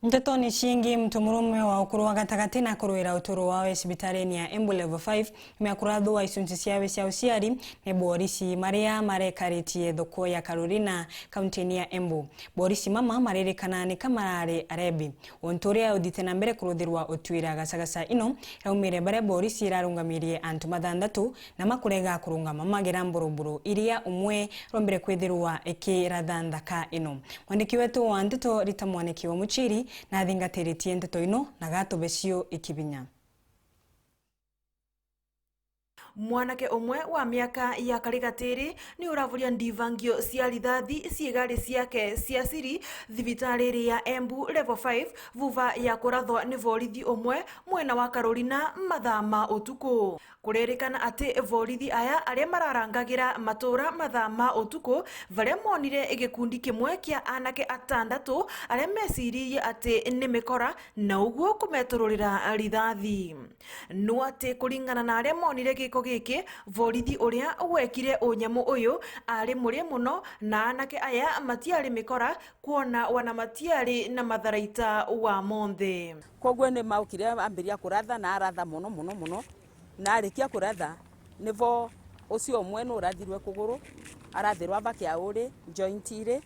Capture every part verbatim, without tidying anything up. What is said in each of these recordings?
Ntetoni ciingi, mtu murume wa ukuru wa gatagati na kuruira uturo wawe cibitarini ya Embu Level five, nimeakurathua icunci ciawe cia uciari ni borisi maria marekaritie thoko ya Carolina, kauntini ya Embu. Borisi mama maririkana ni ka marari arebi. Untu uria uthite na mbere kuruthirwa utuira gacagaca ino, iraumire baria borisi irarungamirie antu bathanthatu na makurega kurungama magira mburuburu iria umwe rombire kwithirwa ikiratha nthaka ino. Mwandiki wetu wa nteto Rita Mwaniki wa Muchiri nathingatiritie nteto ino na gatubecio ikibinya. Mwanake umwe wa miaka ya karigatiri ni uravuria ndivangio cia rithathi ciigari ciake cia siri thibitariri ya Embu Level five vuva ya kurathwa ni borithi umwe mwena wa Carolina mathaa ma utuku. Kuririkana ati borithi aya aria mararangagira matura mathaa ma utuku, baria monire gikundi kimwe kia anake atandatu aria meciririe ati ni mikora na uguo kumetururira rithathi. No ati kuringana na aria monire giko giki, borithi uria wekire unyamu uyu ari murie muno na anake aya matiari mikora kwona wana matiari na matharaita wa monthe. Koguo ni maukire ambiria kuratha na aratha muno muno muno, na arikia kuratha nivo ucio umwe ni urathirwe kuguru, arathirwa ava kiauri, joint iri,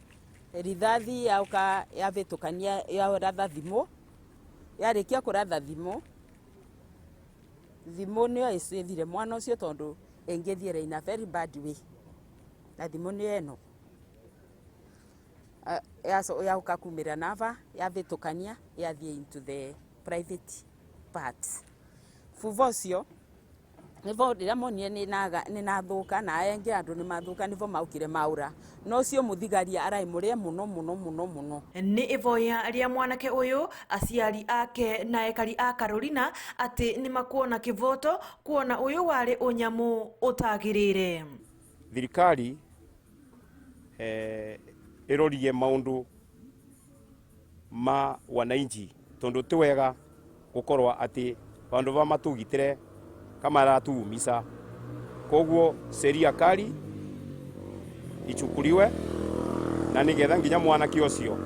rithathi yauka yavitukania yaratha thimu, yarikia kuratha thimu, thimu niyo icithire mwana ucio tondu ingithiire in a very bad way, na thimu niyo ino. A-, yaco-, yauka kumira nava, yavitukania, yathie into the private parts. Vuva ucio, nivo riria monire ni naga-, ni nathuka, na engi andu ni mathuka, nivo maukire maura. No ucio muthigari arai murie muno, muno, muno, muno. Ni ivoya ria mwanake uyu, aciari ake na ekari a Carolina ati ni makwona kivoto kwona uyu wari unyamu utagirire. Thirikari eh, irorie maundu ma wananchi, tondu ti wega gukorwa ati bandu ba matugitire kama aratuumisa. Koguo sheria kali ichukuliwe, na nigetha nginya mwanake ucio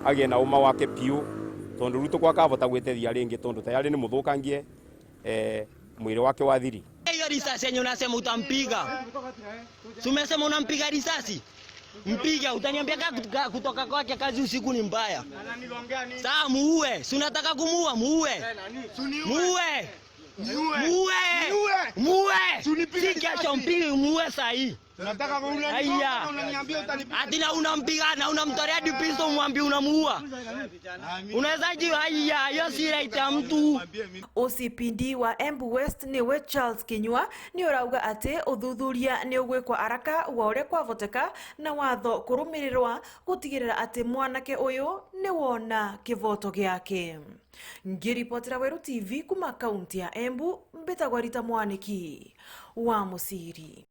agie na uma wake piu, tondu riu tukwa akavota gwitethia ringi, tondu tayari ni muthukangie eh, mwili wake wathiri. Hiyo risasi yenye unasema utampiga. Si umesema unampiga risasi? Mpige, utaniambia ka kutoka, kutoka kwake kazi usiku ni mbaya. Saa muue, si unataka kumuua, muue. Muue. Muue. Muue. Si kesho mpige, muue saa hii. Unataka unanigonga na unaniambia utanipiga. Ati na unampiga, na unamtolea dipisto, umwambie unamuua. Unawezaje? Haya, hiyo si right ya mtu. O C P D wa Embu West niwe Charles Kinyua ni urauga ati uthuthuria ni ugwikwa haraka wa uria kwavoteka na watho kurumirirwa gutigirira ati mwanake uyu ni wona kivoto giake. Ngiripotera Weru T V kuma kaunti ya Embu, mbitagwa Rita Mwaniki wa Muciri.